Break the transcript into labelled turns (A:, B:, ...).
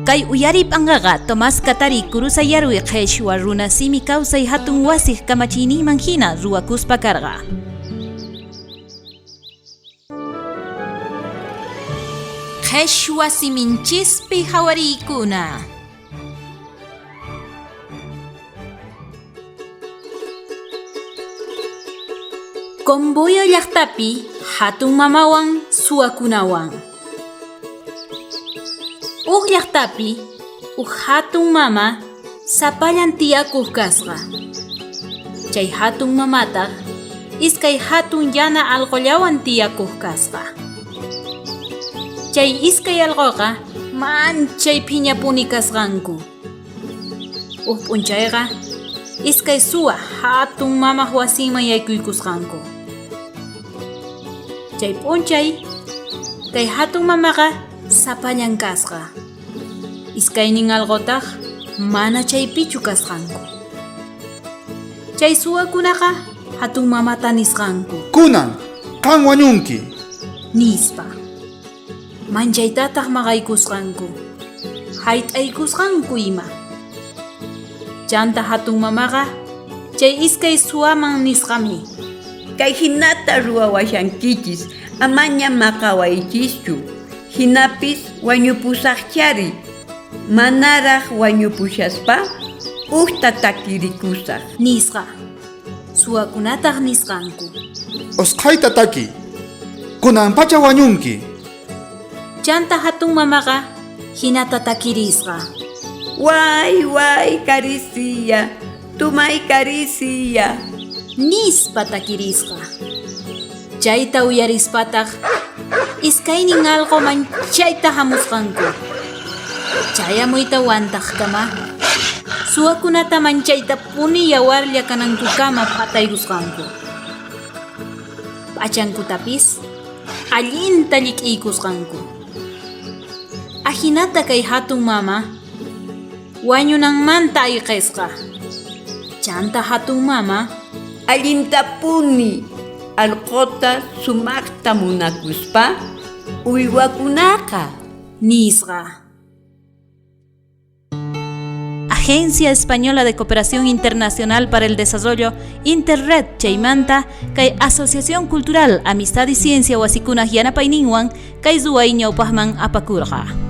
A: Kay uyariy p'anqaqa Tomás Katari Kurusayarwi qheshwa runa simi kawsay hatun wasiq kamachiyninman hina ruwakuspa karqa. Qheshwa siminchispi hawariykuna. Comboyo llaqtapi hatun mamawan suwakunawan. Uj llaqtapi uj hatun mama sapallan tiyakuq kasqa. Chay hatun mamataq iskay hatun yana alqollawan tiyakuq kasqa. Chay iskay alqoqa manchay phiñapuni kasqanku. Uj p'unchayqa iskay suwa hatun mamaq wasinman yaykuykusqanku. Chay p'unchay kay hatun mamaqa sapallan kasqa. Iskaynin alqotaq mana chaypichu kasqanku. Chay suwakunaqa hatun mamata nisqanku.
B: Kunan qan wañunki.
A: Nispa. Manchaytataq maqaykusqanku, hayt'aykusqanku ima. Chanta hatun mamaqa chay iskay suwaman nisqami.
C: Kay hinata ruwawashankichis, amaña maqawaychischu, hinapis wañupusaqchari, manaraq wañupushaspa ujta takirikusaq.
A: Nisqa. Suwakunataq nisqanku.
B: Usqhayta takiy. Kunanpacha wañunki.
A: Chanta hatun mamaqa hinata takirisqa.
C: Way, way, karisiya, tumay karisiya.
A: Nispa takirisqa. Chayta uyarispataq iskaynin alqo manchayta hamusqanku. Chayamuytawantaq kama suwakunata manchaytapuni yawarlla kanankukama phataykusqanku. P'achankutapis allinta llik'iykusqanku. Ajinata kay hatun mama wañunanmanta ayqesqa. Chanta hatun mama
C: Allintapuni alqota sumaqta munakuspa uywakunaqa.
A: Nisqa. Agencia Española de Cooperación Internacional para el Desarrollo, Interred chaymanta, kay Asociación Cultural Amistad y Ciencia wasikunaj yanapayninwan kay ruway ñawpajman apakurqa.